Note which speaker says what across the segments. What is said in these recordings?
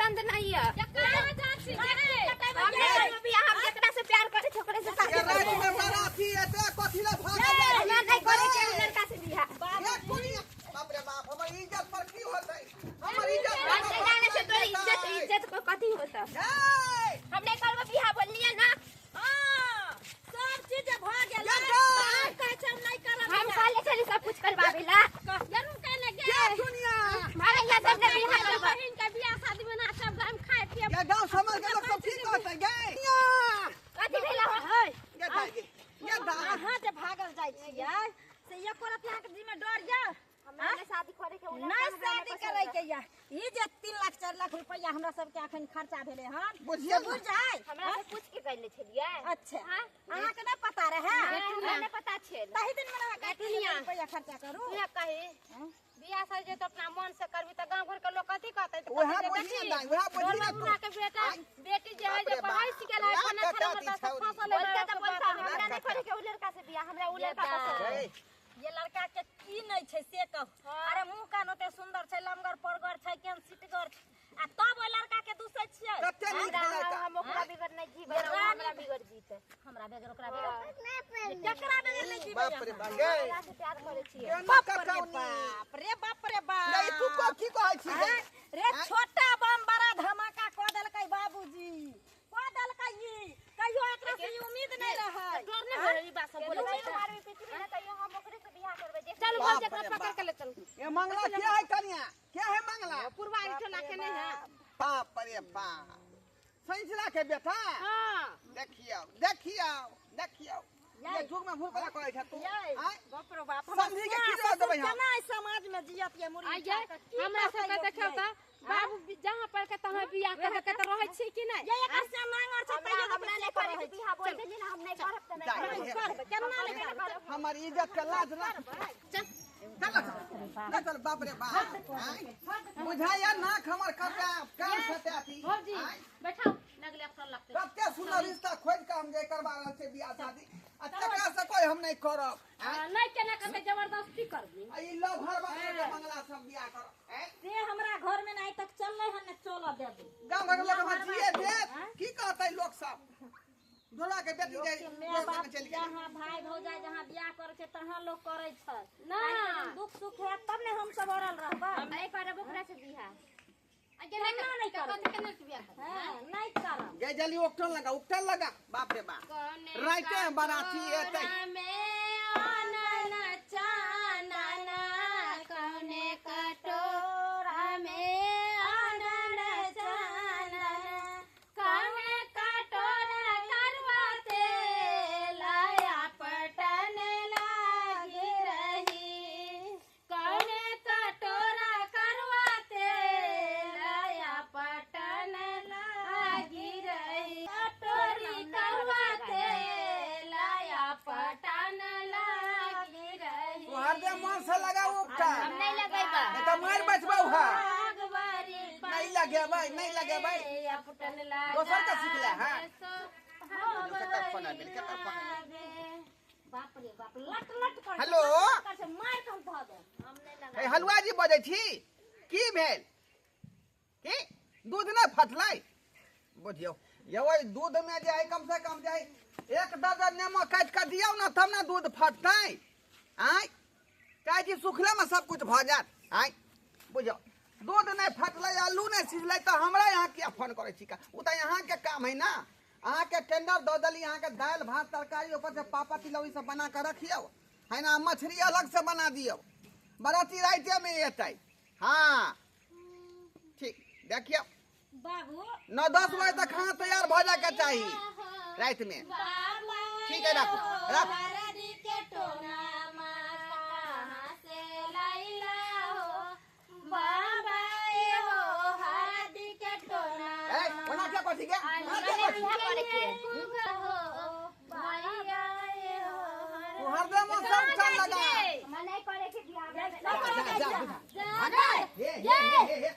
Speaker 1: पसंद नहीं है।
Speaker 2: कहाँ जाइ छी
Speaker 1: हम नहीं करब बियाह, हम जेकरा से प्यार करे छी ओकरे से शादी
Speaker 3: ये
Speaker 1: करब।
Speaker 3: राति में बाराती एते कथी ले भागल जाइ
Speaker 1: हमरा नहीं करे के उ लड़का से बियाह।
Speaker 3: ये दुनिया, बाप रे बाप, हमर इज्जत पर की होतै? हमर इज्जत पर
Speaker 1: हम नहीं जाने से तोर इज्जत, इज्जत को कथी होता।
Speaker 3: ए
Speaker 1: हम नहीं करब बियाह, बोललिए ना।
Speaker 2: हां, सब चीज भ गेल।
Speaker 3: ये दाइ।
Speaker 2: आब कहै छै हम नहीं करब।
Speaker 1: हम कहले छली सब कुछ करबाबे ला।
Speaker 2: जरूर कहने गे।
Speaker 3: ये दुनिया
Speaker 1: मारे यहाँ सब ने बियाह करबा।
Speaker 2: बहिन के बियाह शादी में ना सब हम खाए पिए।
Speaker 3: ये गांव समाज के लोग सब की कहतै गे?
Speaker 1: कथी भेला हो?
Speaker 3: ये दाइ गे, ये दाइ।
Speaker 2: अहाँ जे भागल जाइ छियै से एको रति अहाँके जी में डर या?
Speaker 1: हमरा नहीं शादी करे के उ लड़का,
Speaker 2: नहीं
Speaker 1: हमरा नहीं
Speaker 2: शादी
Speaker 1: पसंद
Speaker 2: करे
Speaker 1: है।
Speaker 2: के या। ई जे 3 लाख 4 लाख रुपया हमरा सबके अखन खर्चा भेलै हन,
Speaker 3: बुझियौ
Speaker 2: से बुझ जाय।
Speaker 1: हमरा से पूछ के कहले छलियै।
Speaker 2: अच्छा,
Speaker 1: हाँ?
Speaker 2: अहाँके नहि पता रहै?
Speaker 1: हमरा नहीं पता छल।
Speaker 2: ताहि दिन में अहाँ कहै
Speaker 4: दुनिया।
Speaker 2: रुपया खर्चा करू।
Speaker 4: दुनिया कही बियाह शादी जे तो अपना मन से करबी त गांव घर के लोग कथी कहतै? त
Speaker 3: वएह
Speaker 4: कहतै जे
Speaker 3: बुझिए
Speaker 4: देखी,
Speaker 3: दाइ, वएह बुझिए
Speaker 4: ढोलवा
Speaker 3: तू।
Speaker 4: बुढ़ा के बेटा
Speaker 3: आइ।
Speaker 4: बेटी जे है
Speaker 3: बाप
Speaker 4: जे
Speaker 3: रे
Speaker 4: पढ़ाई
Speaker 3: बाप।
Speaker 4: सिखेल है,
Speaker 3: लाख
Speaker 4: खाना
Speaker 3: कटा
Speaker 4: खाना
Speaker 3: दी
Speaker 4: मरता
Speaker 3: छौरी।
Speaker 4: फसल है,
Speaker 1: बोलता त
Speaker 4: ओकर
Speaker 1: बोलता,
Speaker 4: बाप
Speaker 1: हमरा नहीं करे के उ लड़का से बियाह, हमरा उ लड़का पसंद है।
Speaker 3: ए,
Speaker 2: ये लड़का के की नहीं छै से कहू। अरे मुंह कान ओते सुंदर छै, लमगर परगर छै, केहन सिटगर छै, आ तब ओहि लड़का के दूसै छियै।
Speaker 3: कते नीक
Speaker 1: हमरा
Speaker 3: भेलै तऽ।
Speaker 1: हम ओकरा बिगर नहीं जीबै,
Speaker 2: ये
Speaker 1: उ हमरा
Speaker 2: रानी।
Speaker 1: बिगर जीते।
Speaker 2: हमरा बेगर ओकरा बेगर, केकरा बेगर नहीं जीबै?
Speaker 3: बाप रे बाप गे।
Speaker 1: हमरा से प्यार करे छियै।
Speaker 3: केना
Speaker 2: बाप रे
Speaker 3: कटौनी।
Speaker 2: बाप रे बाप रे बाप।
Speaker 3: नहीं, तू को की कहै छी गे?
Speaker 2: आँय? रे छोटा बम बड़ा धमाका कऽ देलकै बाबूजी, कऽ देलकै ई। कहियो एकरा से ई उम्मीद नहीं रहै।
Speaker 4: डर नहीं होय ई बात सब बोलै छै।
Speaker 1: कहियो मारबी पीटबी ना, कहियो हम ओकरे से बियाह करबै जे।
Speaker 4: चल
Speaker 3: बाप
Speaker 4: बोल, जेकरा
Speaker 3: रे
Speaker 4: पकड़
Speaker 3: बाप।
Speaker 4: के ले चल।
Speaker 3: ये मंगला क्या है कनिया? क्या है मंगला?
Speaker 4: पुरवारी टोला के नहीं है।
Speaker 3: बाप रे बाप, सैंसला के बेटा।
Speaker 4: हां,
Speaker 3: देखियौ देखियौ देखियौ, ये युग में भूल करा करै छै तू।
Speaker 2: यै।
Speaker 3: आँय?
Speaker 2: बाप रे बाप,
Speaker 3: समझी के की जवाब देबै हम?
Speaker 2: केना एहि समाज में जियत ये मुड़ी
Speaker 4: आइए
Speaker 2: उठा कऽ? की
Speaker 4: हमरा
Speaker 2: कहतै
Speaker 4: सबके
Speaker 2: लोक
Speaker 4: देखियौ
Speaker 2: यै?
Speaker 4: त बाबू जहाँ पर के तहाँ बियाह करे के त रहै छी कि नहीं?
Speaker 2: ये एकर से नांगर छै,
Speaker 1: हमरा
Speaker 2: तैयो
Speaker 1: हमरा नहीं करे के बियाह, बोल देली ना, हम नहीं करब त नहीं
Speaker 3: दाइ,
Speaker 1: करब।
Speaker 3: हे,
Speaker 2: करबै केना नहीं करबै?
Speaker 3: हमर इज्जत के लाज रख।
Speaker 4: चल
Speaker 3: चल चल चल चल, बाप रे बाप, आँय? बुझाइया नाक हमर कटा कान फटाती।
Speaker 4: भौजी
Speaker 3: आँय?
Speaker 4: बैठाओ, लगले अफसर लगते।
Speaker 3: कते सुंदर रिश्ता खोज के हम जे करबा रहल छै बियाह शादी, आ तकरा से कोई हम नहीं करब। आँय?
Speaker 4: नहीं केना करते, जबरदस्ती करबी।
Speaker 3: आ ई लव हर बार के मंगला सब बियाह करब। आँय?
Speaker 2: से हमरा घर में नहीं तक चललै हन, ने चलऽ देबै।
Speaker 3: गाँव घर के लोग हमरा जिए देत? की कहतै लोक सब? ढोला के बेटी जे
Speaker 2: लोकके माय बाप
Speaker 3: चलि गेलै।
Speaker 2: जहाँ भाई भौजाई जहाँ बियाह करै छै तहाँ लोक करै छै
Speaker 4: ना।
Speaker 2: दुख सुख हैत तब ने हम सब अड़ल रहबै।
Speaker 1: हम नहीं करब ओकरा से बियाह।
Speaker 4: केना
Speaker 2: नहीं करब?
Speaker 4: कथी केना के बियाह करबै?
Speaker 2: हाँ, नहीं करब।
Speaker 3: गे जल्दी उकटन लगा, उकटन लगा। बाप रे बाप, राइते में बाराती एतै।
Speaker 4: में आनन चानना, कौने कटोरा में आनन चानना, कौने कटोरा करवाते लाया पटन लागी रही, कौने कटोरा करवाते लाया पटन लागी रही, कटोरी करवाते लाया पटन लागी रही।
Speaker 3: तू हरदम मन से लगा उकटन,
Speaker 1: हम नहीं लगैबा।
Speaker 3: नहीं तो मार बचबौ है।
Speaker 4: बागवारी
Speaker 3: नहीं लगेबै, नहीं लगेबै।
Speaker 4: अपटन लगा
Speaker 3: दोसर के सिखले है।
Speaker 4: सो
Speaker 3: केकर फोन आबि गेल, केकर फोन आबि गेल?
Speaker 2: बाप रे बाप, लट लट कर
Speaker 3: हेलो?
Speaker 2: कर मार के हम धऽ देब।
Speaker 1: हम नहीं लगैबा।
Speaker 3: हे हलुआ जी बजै छी। की भेल? की दूध नहि फटलै? बुझियौ यौ, ओहि दूध में जे है कम से कम जे है 1 दर्जन नेमो काटि कऽ दियौ ने, तब ने दूध फटतै। आँय, चाहै छी सुखले में सब कुछ भऽ जायत? आँय, बुझियौ, दूध नहि फटलै, आलू नहि सिझलै, तऽ हमरा यहाँ किया फोन करै छी? का ओ तऽ अहाँके काम है ना। अहाँके टेंडर दऽ देली, अहाँके दालि भात तरकारी, ऊपर से पापड़ तिलौरी सब बना कऽ रखियौ है ना, मछली अलग से बना दियौ, बराती राइते में एतै। हाँ ठीक, देखियौ
Speaker 2: बाबू,
Speaker 3: 9-10 बजे तक खाना तैयार भऽ जायके चाही राति में। ठीक है, राखू राखू।
Speaker 4: हरदी के टोना कहाँ से लैला हो बाबा ए हो, हरदी के टोना।
Speaker 3: ए, ओना क्या कथी के? ओना क्या कथी?
Speaker 1: बियाह करे के।
Speaker 4: हो भैया ए हो।
Speaker 3: तू हरदम सब चल लगा।
Speaker 1: हमरा नहीं करे के बियाह।
Speaker 3: जा जा जा, हे हे हे हे हे,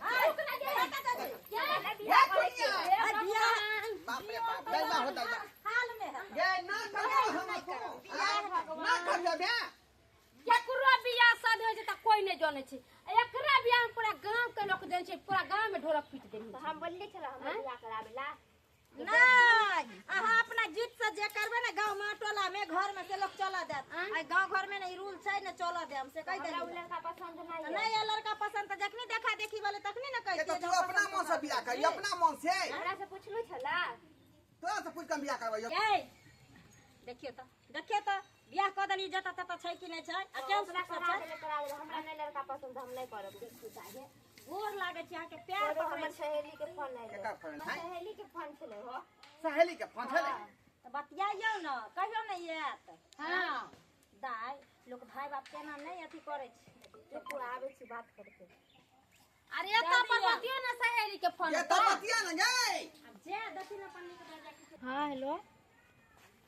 Speaker 1: बियाह करे के।
Speaker 2: बियाह
Speaker 3: बाप रे बाप, दैबा हो दैबा।
Speaker 2: हाल में है।
Speaker 3: गे ना करबो हम तू ना कर देबे।
Speaker 4: केकरो बियाह शादी होइ छै तऽ कोइ नहि जानै छै, एकरा बियाह में पूरा पूरा गांव के लोग जान छै, पूरा गांव में ढोलक पीट देनी।
Speaker 1: तो हम बोलले छला हमरा बियाह कराबेला।
Speaker 2: नहीं, अहाँ अपना जिद से जे करबै ने गांव में, टोला में, घर में से लोग चला देत। आ गांव घर में ने ई रूल छै ने चला दे, हम से कहि
Speaker 1: हमरा उ
Speaker 2: देली।
Speaker 1: लड़का पसंद नहीं है।
Speaker 2: नहीं ये लड़का पसंद त जखनी देखा देखी वाले तखनी ने
Speaker 3: ये तो
Speaker 2: कहितियै
Speaker 3: तू अपना मन से बियाह करी, अपना मन से।
Speaker 1: हमरा से पूछलू छला।
Speaker 3: तोरा से पूछ के हम बियाह करबै।
Speaker 2: ए देखियो त, देखियो त बियाह क देली जता तता छै कि नहीं छै आ केहन
Speaker 1: ओकरा
Speaker 2: सुख
Speaker 1: करा
Speaker 2: छै।
Speaker 1: देले, करा देले, हमरा नहीं लड़का पसंद, हम नहीं करब। देखू जाहे
Speaker 2: गोर लागे छै अहाँके, पैर
Speaker 1: तोरो
Speaker 2: पकड़ै
Speaker 1: हमर
Speaker 2: छी।
Speaker 1: सहेली के फोन आइल।
Speaker 3: केकर फोन?
Speaker 1: हमर सहेली के फोन छलै हो।
Speaker 3: सहेली के फोन छलै?
Speaker 2: तऽ बतियाइयौ ने, कहियौ ने आयत।
Speaker 4: हां
Speaker 2: दाय लोक भाई बाप केना नहीं अथी करै छै।
Speaker 1: चुप, आबै छी बात करके।
Speaker 4: अरे एतऽ पर बतियो ना सहेली के फोन।
Speaker 3: ये तो बतिया ना गई।
Speaker 2: आब जे देखी ने पन्नी के दर्जा के।
Speaker 1: हां हेलो।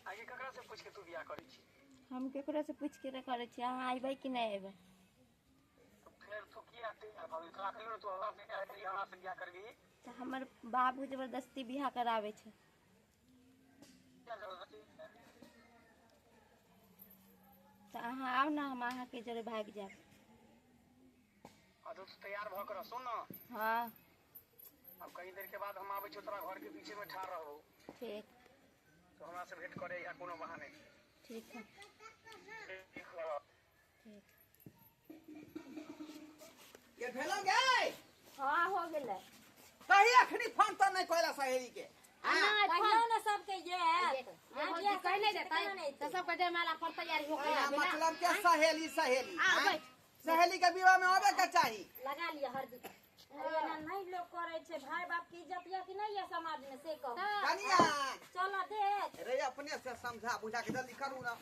Speaker 5: आगे ककरा से पूछ के तू बियाह करै छी?
Speaker 1: हम केकरो से पूछ के करै छी, अहाँ अयबै कि नहि अयबै?
Speaker 5: फेर तू किया तैयार भऽ गेली? तोरा कहियो तू हमरा से बियाह करबी, हमरा से बियाह करबी?
Speaker 1: तऽ हमर बाबू जबरदस्ती बियाह कराबै छै।
Speaker 5: किया जबरदस्ती?
Speaker 1: तऽ अहाँ आउ ने, हम अहाँके जरे भागि जायब।
Speaker 5: आ तो तू तैयार भऽ के रह, सुन ना।
Speaker 1: हाँ।
Speaker 5: अब कहीं देर के बाद हम आबै छियौ, तोरा घर के पीछे में ठाढ़ रहबौ।
Speaker 1: ठीक।
Speaker 5: तो हमरा से भेंट करे या कोनो बहाने।
Speaker 1: ठीक है।
Speaker 5: ठीक रह।
Speaker 1: ठीक।
Speaker 3: ये भेलो गई।
Speaker 1: हाँ हो गेलै।
Speaker 3: कही अखनी फोन तो नहीं कोइला सहेली के।
Speaker 4: नहीं
Speaker 2: कहियौ ने सबके आयत।
Speaker 4: भौजी कहि नहि देतै तऽ सबके जयमाला पर तैयारी हो
Speaker 3: आ,
Speaker 4: गेल।
Speaker 3: मतलब के सहेली सहेली
Speaker 4: आ,
Speaker 3: हाँ?
Speaker 4: बैठ।
Speaker 3: सहेली के विवाह में आबे के चाही।
Speaker 2: लगा लिअ हरदी। अरे एना नहीं लोग करै छै, भाई बाप के इज्जत यऽ कि नहीं यऽ समाज में से कहू।
Speaker 3: कनिया
Speaker 2: चल देख।
Speaker 3: रे अपने से समझा बुझा के जल्दी करू ना।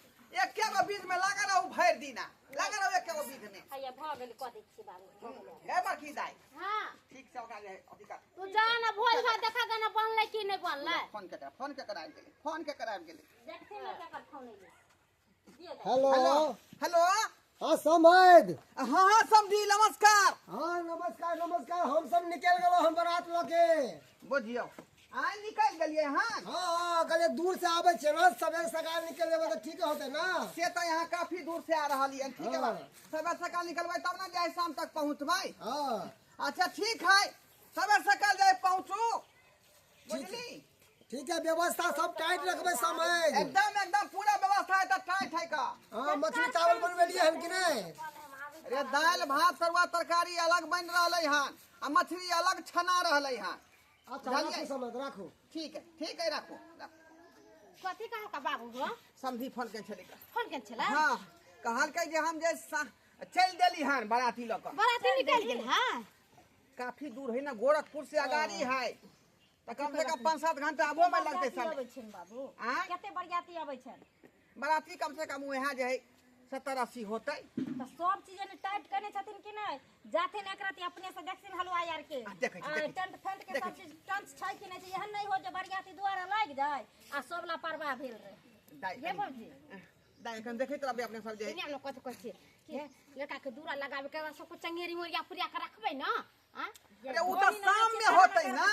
Speaker 3: एके गो बीज में लागल रहू भरि दिना, लागल रहू एके गो बीज में।
Speaker 2: हैया भऽ गेल, कऽ दै छियै बाबू, भऽ गेलै।
Speaker 3: हे बड़की दाई।
Speaker 4: हां
Speaker 3: ठीक से ओकरा जे अथी कर।
Speaker 4: तू जा ना भोज भात देखा गाना बनलै कि नहि बनलै।
Speaker 3: फोन के करा, फोन के कराबि गेलै, फोन के कराबि गेलै।
Speaker 2: देखथिन ने केकर फोन एलै। दियौ दाइ।
Speaker 6: हेलो।
Speaker 3: Hello hello.
Speaker 6: हाँ समैध।
Speaker 3: हाँ हाँ समझी, नमस्कार।
Speaker 6: हाँ नमस्कार नमस्कार। हम सब निकल गेलो हम बारात लऽ के।
Speaker 3: बुझियौ आइ निकलि गेलियै हन।
Speaker 6: हाँ हाँ कहलियै दूर से आबै छियै ना, सबेर सकाल निकल जेबै तऽ ठीक होतै ना।
Speaker 3: से तऽ यहाँ काफी दूर से आ रहल हन। ठीक है,
Speaker 6: हाँ।
Speaker 3: सबेर सकाल निकलबै तब ना जाय शाम तक पहुँचबै।
Speaker 6: हाँ
Speaker 3: अच्छा ठीक है, सबेर सकाल जाय पहुँचू। बुझली?
Speaker 6: ठीक है, व्यवस्था सब टाइट रखबै समैध।
Speaker 3: एकदम एकदम पूरा व्यवस्था है तऽ टाइट है का।
Speaker 6: हाँ मछली चावल बनबेलियै हन कि नहि?
Speaker 3: अरे दालि भात तरुआ तरकारी अलग बनि रहलै हन आ मछली अलग छना रहलै हन।
Speaker 6: अच्छा राखू समैध, राखू।
Speaker 3: ठीक है ठीक है, राखू राखू।
Speaker 4: कथी कहलका बाबू हो?
Speaker 3: समधी फोन के छलै का।
Speaker 4: फोन केने छलै?
Speaker 3: हाँ कहलकै जे हम जे चलि देली हन बाराती लऽ कऽ।
Speaker 4: बाराती निकलि गेल? हाँ
Speaker 3: काफी दूर है ना, गोरखपुर से अगाड़ी है तऽ कम से कम 5-7 घंटा आबो में लगतै
Speaker 2: बरियाती
Speaker 3: समय।
Speaker 2: अबै छनि बाबू?
Speaker 3: आँय?
Speaker 2: कते बरियाती अबै छनि?
Speaker 3: बाराती कम से कम वएह जे है 70-80 होतै।
Speaker 2: तऽ सब चीज एने टाइट केने छथिन कि नहि? जाथिन एक रति अपने से देखथिन हलवाई आर के।
Speaker 3: आ, देखै छी,
Speaker 2: आ,
Speaker 3: देखै छी।
Speaker 2: टेंट फेंट के
Speaker 3: देखै
Speaker 2: सब चीज टंच छै कि नहि छै। एहन नहि हो जे बरियाती दुआरे लागि जाय आ सब लापरवाह भेल रहे।
Speaker 3: दाइ
Speaker 4: हे भौजी।
Speaker 3: दाइ एखन देखैत रहबै अपने सब जे है।
Speaker 4: दुनिया लोक कथी कहै छै हे, लड़का के दूरा लगाबे के सब कुछ चंगेरी मोरिया पुरिया के रखबै ना? आँ?
Speaker 3: अरे उ तऽ शाम में होतै ना,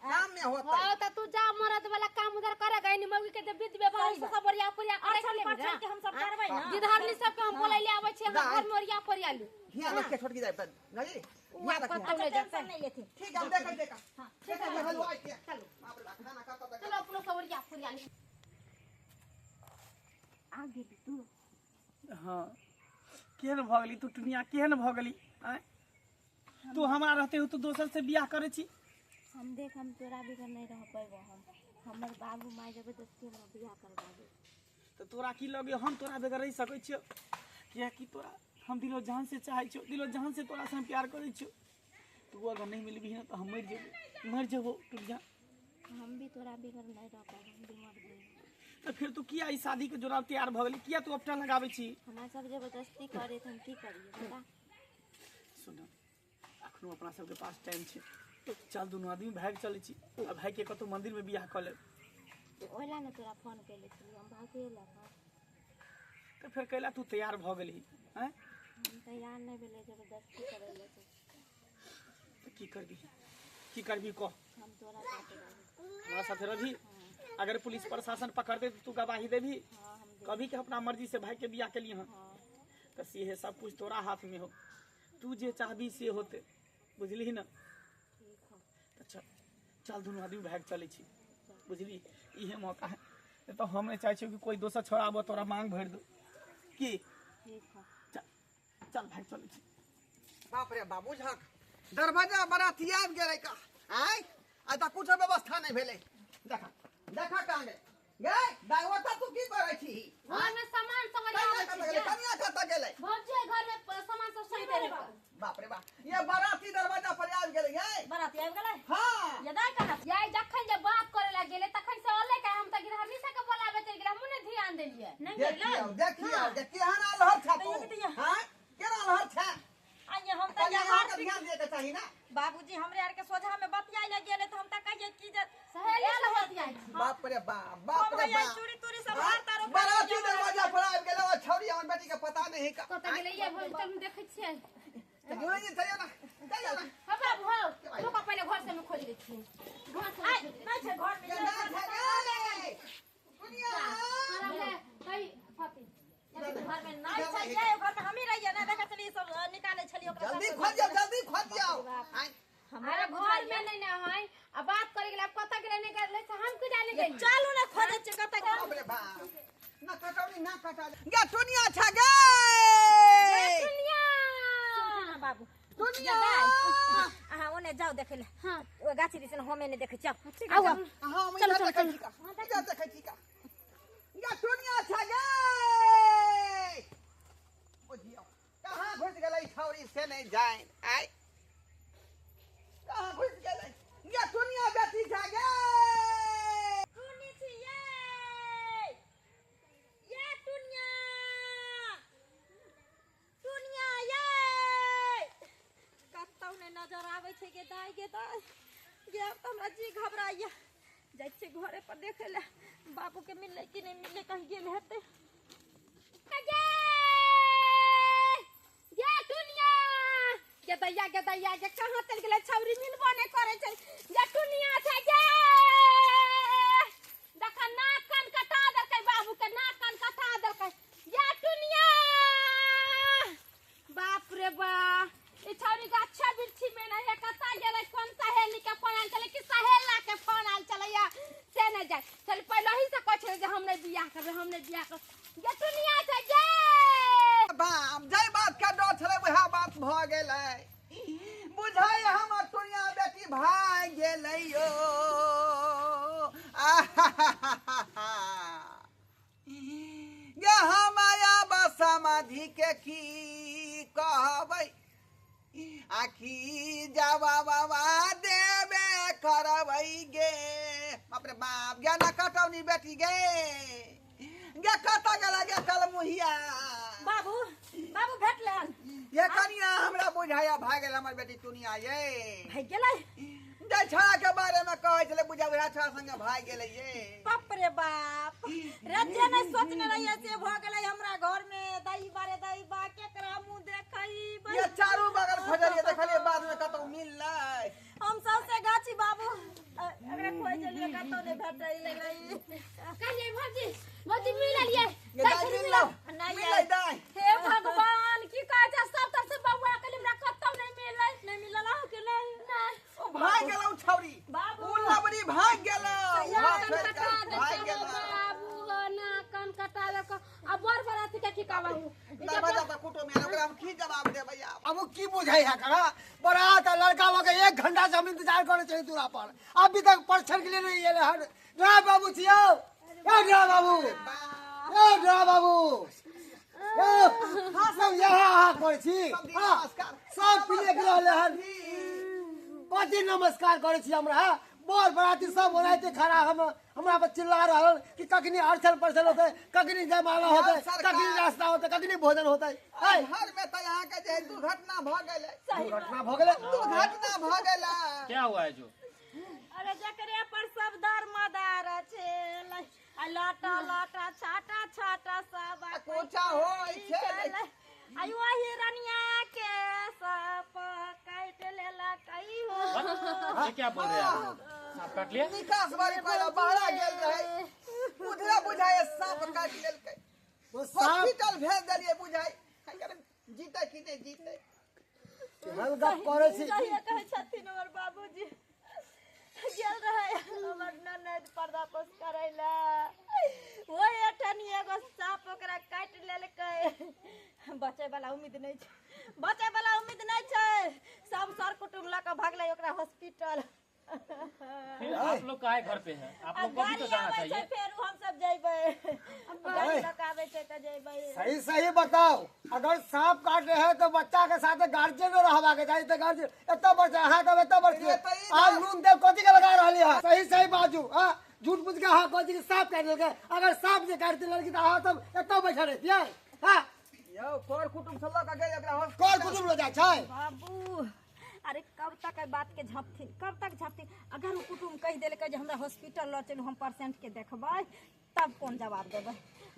Speaker 3: शाम में होतै।
Speaker 4: हाँ तऽ तू जा मरद वाला काम उधर करे गई नी मौगी के जे विध व्यवहार से सब ओरिया पुरिया करे
Speaker 2: अरछन
Speaker 4: के लेबै
Speaker 2: परछन के हम सब करबै ना।
Speaker 4: गिधरनी सब के हम बोलै ले आबै छी,
Speaker 3: दाइ।
Speaker 4: अहाँ घर में ओरिया पोरिया लू।
Speaker 3: ध्यान रखे छोटकी दाइ पर नहीं ध्यान रखे।
Speaker 4: कतौ नहि जेतै।
Speaker 2: टेंशन नहीं लेथिन।
Speaker 3: ठीक है, हम देखै देखा।
Speaker 2: हाँ,
Speaker 3: ठीक है, हलवाई के।
Speaker 4: चलू।
Speaker 3: बाप रे बाप, खाना खाता तक।
Speaker 4: चलो अपनो सब ओरिया पोरिया लू।
Speaker 1: आ गेली तू?
Speaker 7: हाँ केहन भऽ गेली तू टुनिया, केहन भऽ गेली? आँय तू हमरा रहते हो तू दोसर से बियाह करै छी?
Speaker 1: हम देख, हम तोरा बगैर नहीं रह पैबो। हम हमर बाबू माय जबरदस्ती हमरा बियाह करवा दे।
Speaker 7: तऽ तोरा की लगे हम तोरा बगैर रहि सकै छियौ? कियाकि तोरा हम दिलो जान से चाहै छियौ, दिलो जान से तोरा से हम प्यार करै छियौ। तू अगर नहीं मिलबही ना तऽ हम मरि जेबो, मरि जेबो टुनिया।
Speaker 1: हम भी तोरा बगैर नहीं रह पैबो, हम भी मर जेबो।
Speaker 7: तऽ फिर तू किया ई शादी के जोड़ा तैयार भऽ गेली? किया तू अपना लगाबै छी?
Speaker 1: हमरा सब जबरदस्ती करे तऽ हम की करियै बता?
Speaker 7: सुन, अखनो अपना सबके पास टाइम छै, चल दुनू आदमी भागि चलै छी आ भागिके कतहु मंदिर में बियाह कऽ लेब।
Speaker 1: ओहिला ने तोरा फोन केले छलियै, हम भागे लए।
Speaker 7: तऽ फेर कैला तू तैयार भऽ गेलही? आँय
Speaker 1: हम तैयार नहि भेलै, जबरदस्ती करै लए।
Speaker 7: तऽ की करबी, की करबी कह?
Speaker 1: हम तोरा साथे रहबो।
Speaker 7: हमरा साथे रहबी? अगर पुलिस प्रशासन पकड़ दे तो तू गवाही देबी?
Speaker 1: हाँ हम देब।
Speaker 7: कभी के अपना मर्जी से भाई के बियाह के लिए? हाँ
Speaker 1: हाँ
Speaker 7: तऽ से सब कुछ तोरा हाथ में हो, तू जे चाहबी से होते। बुझली ने? तऽ चल चल, दुनू आदमी भागि चलै छी, बुझली? इहे मौका है, नहीं तो हम नहीं चाहे छियै कि कोई दोसर छोड़ा आबो तोरा मांग भरि दो की। चल चल, भागि चलै छी।
Speaker 3: बाप रे बाबू, झाक दरवाजा बराती आबि गेलै का? आय आइ तऽ कुछो व्यवस्था नहि भेलै। देखा देखा, कहाँ गेलै गे दाइ? ओतऽ तू की करै छी?
Speaker 4: घर में सामान सब
Speaker 3: कनिया
Speaker 4: ओरियाबै
Speaker 3: कतऽ
Speaker 4: छी।
Speaker 3: गेलै? कनिया कतऽ गेलै?
Speaker 4: भौजी, घर में सामान सब सही देले।
Speaker 3: बाप रे बाप, ये बराती दरवाजा पर आबि गेलै ये।
Speaker 2: बराती आबि गेलै?
Speaker 3: हाँ।
Speaker 2: ये दाइ कहाँ?
Speaker 4: याई जखन जे बात करे ला गेलै तखन से अलै का? हम त गिरहनी से के बोलाबे चलि गेलै, हमहूँ ने ध्यान देलियै।
Speaker 2: नहि
Speaker 3: देखियौ देखियौ जे केहन अलहर छै तू।
Speaker 2: देखियौ।
Speaker 3: हाँ, केना अलहर छै?
Speaker 2: आइए हम तऽ
Speaker 3: कनिया
Speaker 2: यहाँ
Speaker 3: के ध्यान दिए के चाही ना।
Speaker 2: बाबूजी, हमरे आर के सोझा में बतियाइ ले गेलै तऽ हम तऽ कहियै की जे
Speaker 4: सहेली से बतियाइ छी।
Speaker 3: बाप रे बाप, बाप
Speaker 2: हम
Speaker 3: रे
Speaker 2: हैया
Speaker 3: बाप,
Speaker 2: चूड़ी तूड़ी सब
Speaker 3: हाँ?
Speaker 2: हार तार ओकरा
Speaker 3: बराती दरवाजा पर आबि गेलै ओ छौरी, हमर बेटी के पता नहीं का।
Speaker 4: कतऽ गेलै ये भौजी? चल, हम देखै छियै।
Speaker 3: चलियो जी, चलियो ना, चलियो ना।
Speaker 4: हँ बाबू, हौ रुको, पहिले घर से हम खोज लै छियै, घर से हम
Speaker 2: आइ
Speaker 4: खोजि लै
Speaker 2: नहि छै घर में।
Speaker 3: ये ना छै गे दुनिया।
Speaker 4: छियै। आराम ले, कही फती।
Speaker 2: घर में नहि छै ये, घर में हमही रहियै ना, देखै छलियै सब निकालै छलियै ओकरा
Speaker 3: जल्दी
Speaker 2: सब।
Speaker 3: खोज जाओ, जल्दी खोज जाओ। आइ
Speaker 2: हमरा
Speaker 4: अरे घर में नहीं ना है, आ बात करे गेलै, आब कतऽ गेलै नहि गेलै से हम की जाने गेलियै।
Speaker 2: चलू ने, खोजै छियै कतऽ गेलै।
Speaker 3: बाप रे बाप, ना कटौनी ना कटा गे दुनिया छ गे।
Speaker 4: दुनिया।
Speaker 2: ना बाबू।
Speaker 3: दुनिया।
Speaker 2: अहाँ ओने जाउ देखै ले।
Speaker 4: हाँ।
Speaker 2: ओ गाछी दिसन हमे नहि देखै छियै, आउ आउ।
Speaker 3: हाँ, हम
Speaker 2: चलो,
Speaker 3: इधर
Speaker 2: चलो,
Speaker 3: देखै
Speaker 2: चलो।
Speaker 3: छी का, इधर देखै छी का। गे दुनिया छ गे, बुझियौ कहाँ घुस गेलै छौरी से नहीं जाए। आइ कहाँ घुस गेलै? गे दुनिया बेटी छ गे।
Speaker 2: टुनी छी ये, ये टुनिया, टुनिया ये, कतौ नहि नजर आबै छै गे दाइ, गे दाइ गे, आब तऽ हमरा जी घबराइया। जाइ छियै घरे पर देखै लए, बाबू के मिललै कि नहि मिललै, कहीं गेल हेतै।
Speaker 4: गे गे टुनिया, गे दैया, गे दैया, गे कहाँ चलि गेलै छौरी? मिलबो नहि करै छै। गे टुनिया छै गे, देख नाक कान कटा देलकै बाबू के, नाक कान कटा देलकै। गे टुनिया, बाप रे बा, ई छौरी गाछा बिरछी में नहीं है, कतऽ गेलै? कोन सहेली के फोन आयल छलै कि सहेला के फोन आयल छलैया से नहि जाय चल। पहिले ही से कहै छलै जे हम नहि बियाह करबै, हम नहि बियाह करबै। गे टुनिया छै गे।
Speaker 3: बाप, जाहि बात के डर छलै वएह बात भऽ गेलै। बुझाइ हमर टुनिया बेटी भागि गेलै यो। आहाहाहा। गे हम आब समाधि के की कहबै आ की जवाबा देबे करबै गे? बाप रे बाप, गे ना कटौनी बेटी गे, गे कतऽ गेलै गे कलमुहिया?
Speaker 2: बाबू, बाबू भेटलनि?
Speaker 3: ये कनिया, हमरा बुझाया भागि गेल हमर बेटी टुनिया ये।
Speaker 2: भागि गेलै?
Speaker 3: जे छौड़ा के बारे में कहै छलै, बुझा बुझा छौड़ा संगे भागि गेलै ये।
Speaker 2: बाप रे बाप रे, जे नहि सोचने रहियै से भऽ गेलै हमरा घर में। दाई बारे दाई बा, केकरा मुँह देखै?
Speaker 3: ये चारू बगल खोजलियै, देखलियै, बाद में कतौ मिललै।
Speaker 2: हम सबसे गाछी बाबू एकरा खोजलियै, कतौ नहि भेटै।
Speaker 4: कहियै भौजी, भौजी मिललियै?
Speaker 3: ये दाइ मिललौ?
Speaker 2: नहि।
Speaker 3: मिललै दाइ?
Speaker 4: हे भगवान, की कहै छै सब तरफ से बौआ के, हमरा कतौ नहि मिललै।
Speaker 2: नहि मिलल अहाँके? नहि।
Speaker 4: नहि।
Speaker 3: ओ भागि गेलौ छौरी।
Speaker 2: बाबू।
Speaker 3: ओ लबड़ी भागि गेलौ।
Speaker 4: नाक
Speaker 3: भाग
Speaker 4: कान कटा
Speaker 3: भागि
Speaker 4: देलकै।
Speaker 3: गेलौ।
Speaker 4: बाबू हो, नाक कान कटा देलकै। आ बड़ बराती के की कहबहु?
Speaker 3: दरवाजा पर कुटुम आयल, ओकरा हम की जवाब देबै आब?
Speaker 6: अब वो की बुझाई है करा बरात आ लड़का वके 1 घंटा से हम इंतजार करे छे दूरा पर, अभी तक परछन के लिए नहीं एले हन। ड्राइवर बाबू छियो, ए ड्राइवर बाबू, ए ड्राइवर बाबू, ए सब यहाँ हाँ करे छी। हाँ,
Speaker 3: नमस्कार।
Speaker 6: सब पीले के रहले हन, कथी नमस्कार करे छी हमरा? बर बराती सब ओनाहिते खड़ा, हम हमरा पर चिल्ला रहल कि कखनी अड़चन परछन होते, कखनी जयमाला होते,
Speaker 3: सरकार।
Speaker 6: कखनी रास्ता होते, कखनी भोजन होते।
Speaker 3: एहि घर में तऽ अहाँके जे है दुर्घटना भऽ गेलै।
Speaker 6: दुर्घटना भऽ गेलै?
Speaker 3: दुर्घटना भऽ गेलै।
Speaker 8: क्या हुआ है जो?
Speaker 2: अरे जकरे पर सब दर मदार छै, आ लाटा लाटा छाटा छाटा सब
Speaker 3: आ कोचा होइ छै।
Speaker 2: आई वही रनिया के सब काटि लेलक हो।
Speaker 8: ये क्या बोल रहे हैं आप लोग? सांप काट लिया?
Speaker 3: निकास बारी पहले बहरा गेल रहे, उधरे बुझाए सांप काटि लेलकै।
Speaker 6: वो सांप
Speaker 3: हॉस्पिटल भेज देलियै, बुझाइ जीते कि नहि जीते।
Speaker 6: केहन गप करै छी?
Speaker 2: सही कहै छथिन हमर बाबूजी। गेल रहे हमर ननद पर्दा पोस करै ला, ओहि एठनी एगो साँप ओकरा काटि लेलकै। बचै वाला उम्मीद नहि छै, बचै वाला उम्मीद नहि छै। सब सर कुटुम्ब लऽ कऽ भागलै ओकरा हॉस्पिटल।
Speaker 8: फिर आप लोग काहे घर पे है? आप लोग को भी तो
Speaker 2: गाड़ी
Speaker 8: जाना
Speaker 2: आबै छै
Speaker 8: चाहिए।
Speaker 2: फेर हम सब जइबै, गाड़ी लऽ कऽ आबै छै तऽ जइबै।
Speaker 6: सही सही बताओ, अगर सांप काट रहे हैं तो बच्चा के साथ गार्जियन रहबा के चाही। तो गार्जियन एत बच्चा अहाँ के एत बच्चा आ नून देव कथी के लगा रहली है? सही सही बाजू। हां झूठ मूठ के अहाँ कथी के सांप काट लेलकै? अगर सांप जे काटते लड़की तो अहाँ सब एत बैठल रहतियै। हां
Speaker 3: यौ कर कुटुम्ब से लऽ कऽ गेल एकरा हॉस्पिटल।
Speaker 6: कर कुटुम्ब लऽ जाइ छै
Speaker 2: बाबू अरे कब तक एहि बात के झपथिन, कब तक झपथिन? अगर ओ कुटुम्ब कहि देलकै जे हमरा हॉस्पिटल लऽ चलू, हम पेशेंट के देखबै, तब कोन जवाब देबै?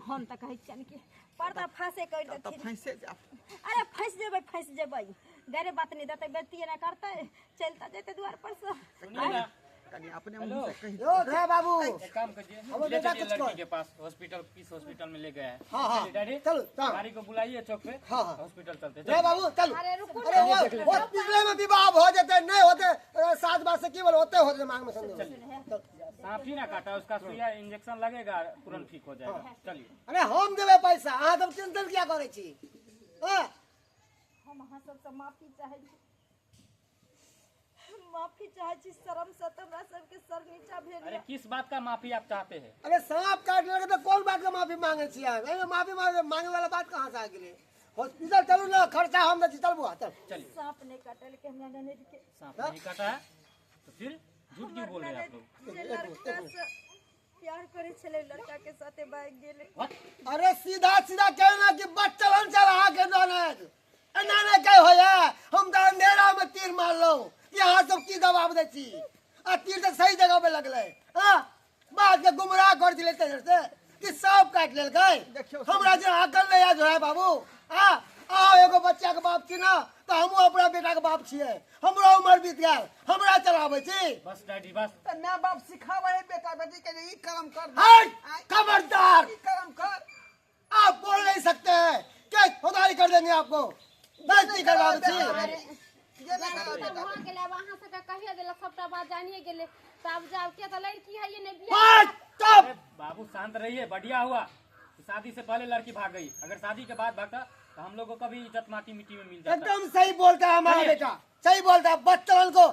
Speaker 2: हम तऽ कहै छियनि कि पर्दा फाँसे करि
Speaker 3: तब
Speaker 2: देथिन।
Speaker 3: फँसे जाब।
Speaker 2: अरे फँसि जेबै, फँसि जेबै, गैरे बात नहि देतै, बेइज्जती एना करतै, चलि तऽ जेतै दुआर पर से।
Speaker 8: सुनिए ना,
Speaker 3: कनी अपने
Speaker 8: हेलो।
Speaker 3: मुँह से कहि
Speaker 6: यौ रे बाबू,
Speaker 8: एक काम कीजिए,
Speaker 6: हमें
Speaker 8: ले
Speaker 6: बेटा
Speaker 8: चलिए
Speaker 6: कुछ
Speaker 8: लड़की
Speaker 6: कर।
Speaker 8: के पास, हॉस्पिटल किस हॉस्पिटल में ले गया है।
Speaker 6: हाँ, हाँ।
Speaker 8: चलिए, डैडी
Speaker 6: चलो, चलो।
Speaker 8: गाड़ी को बुलाइए चौक पे।
Speaker 6: हाँ, हाँ।
Speaker 8: हॉस्पिटल चलते।
Speaker 6: रे बाबू चलू।
Speaker 4: अरे रुकू
Speaker 6: अरे वो हॉस्पिटल में विवाह हो जेतै, नहीं होते सात बात से की बोल होते होते मांग में समझो।
Speaker 8: सांप ही ना काटा, उसका सुइया इंजेक्शन लगेगा, तुरंत ठीक हो जाएगा। चलिए।
Speaker 6: अरे हम देबै पैसा, अहाँ सब टेंशन किया करै छी? हाँ
Speaker 2: हम अहाँ सबसँ माफी चाहै छी, माफी चाहै छी। शरम से तऽ हमरा सबके सर नीचा भेल।
Speaker 8: अरे किस बात का माफी आप चाहते हैं?
Speaker 6: अरे सांप काट लेलकै तऽ कोन बात के माफी मांगे छी अहाँ? एहिमे माफी मांगे वाला बात कहाँ से आ गेलै? हॉस्पिटल चलू ना, खर्चा हम दै छी। चल बुआ चल।
Speaker 8: चलिए।
Speaker 2: साँप नहि कटलकै हमरा ननद के।
Speaker 8: सांप नहीं काटा है तो फिर झूठ क्यों बोल रहे हैं आप लोग?
Speaker 2: जे लड़का से प्यार करै छलै, लड़का के साथे भागि गेलै।
Speaker 8: What?
Speaker 6: अरे सीधा सीधा कहना कि बच्चलन चल अहाँ के ननद एना नहि कह होइए। हम तऽ अंधेरा में तीर मारलहुँ कि अहाँ सब की दबाव दै छी, आ तीर तऽ सही जगह पे लगलै। हाँ बात के गुमराह कर दिले से कि सांप काटि लेलकै।
Speaker 3: देखियौ,
Speaker 6: हमरा जे अकल नहि आयल है बाबू। हाँ आओ एगो बच्चा के बाप छी ना, तऽ हमहूँ अपना बेटा के बाप छियै। हमरो उमर बीत गेल, हमरा चलाबै छी।
Speaker 8: बस डैडी बस।
Speaker 3: तऽ माय बाप सिखाबै है बेटा बेटी के जे ई कर्म कर,
Speaker 6: हट खबरदार,
Speaker 3: ई कर्म कर।
Speaker 6: आप बोल नहीं सकते हैं क्या खुदाई कर देंगे आपको, बेइज्जती करवाबै छी।
Speaker 3: जे नहि करबै
Speaker 4: सब
Speaker 3: बेटा।
Speaker 4: भऽ गेलै। आब अहाँ सबके कहिए देलक, सबटा बात जानिए गेलै, तऽ आब जाउ किया तऽ लड़की है ये नहि बियाह।
Speaker 6: हट चुप।
Speaker 8: अरे बाबू शांत रहिए, बढ़िया हुआ कि शादी से पहले लड़की भाग गई। अगर शादी के बाद भागता तो हम लोगों का भी इज्जत माटी मिट्टी में मिल जाता।
Speaker 6: एकदम सही बोलता है हमारा
Speaker 8: चलिए।
Speaker 6: बेटा, सही बोलता है। बच्चन को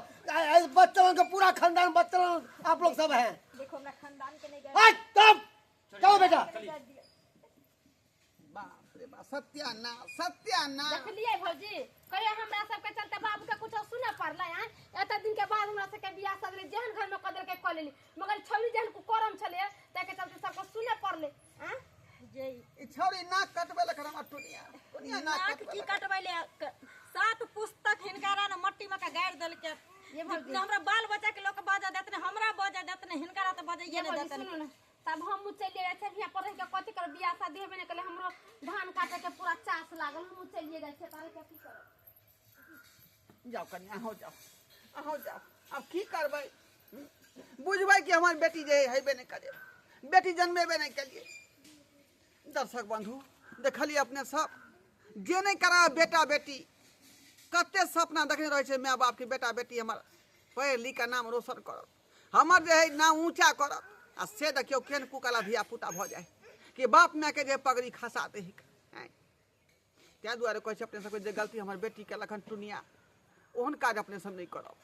Speaker 6: बच्चन को पूरा खानदान बच्चन आप लोग सब हैं।
Speaker 2: देखो हमरा खानदान के नहि
Speaker 6: हट चुप चलो बेटा।
Speaker 3: बाप रे बाप, सत्यानाश सत्यानाश।
Speaker 4: देखलियै भौजी, कहियो हमरा सबके चलते बाबू के कुछो सुनऽ पड़लै? आँय एते दिन के बाद हमरा सबके बियाह सगरे जेहन घर में कऽ देलकै कऽ लेली, मगर छौरी जेहन कुकरम छलै ताहिके चलते सबके सुनऽ पड़लै। आँय
Speaker 2: जे
Speaker 3: ई छौड़ी नाक कटबै लए हमरा टुनिया टुनिया नाक
Speaker 2: नाक की
Speaker 3: कटबै
Speaker 2: कटबै ले, 7 पुस्तक हिनकारा ने मट्टी में के गाड़ि देलकै।
Speaker 4: ये भौजी।
Speaker 2: ने हमरा बाल बच्चा के लोक बाजऽ देत ने हमरा बाजऽ देत ने हिनकारा तऽ बजैये
Speaker 4: ये
Speaker 2: नहि
Speaker 4: भौजी
Speaker 2: देत।
Speaker 4: सुनू ने, तब हम चलिए जाइ छियै हियाँ पर रहि के कथी करब? बियाह शादी हेबे नहि करै, हमरो धान काटे के पूरा चास लागल, हमहूँ चलिए जाइ छियै तारे के की करब?
Speaker 3: जाओ कनिया, अहूँ जाओ, अहूँ जाओ। आब की करबै? बुझबै कि हमर बेटी जे हेबे नहि करे, बेटी जन्मेबे नहि केलिए। दर्शक बंधु देखलिए अपने सब, जे नहि करा बेटा बेटी कते सपना देखने रहै छै माय बापके बेटा बेटी हमर पढ़ि लिख कऽ नाम रोशन करत, हमर जे है नाम ऊँचा करत, आ से देखियौ केहन कुकला धिया पुता भऽ जाइ कि बाप मायके जे पगड़ी खसा दे। ताहि दुआरे कहै छै अपने सबके जे गलती हमर बेटी केलक हन टुनिया, ओहन काज अपने सब नहि करब।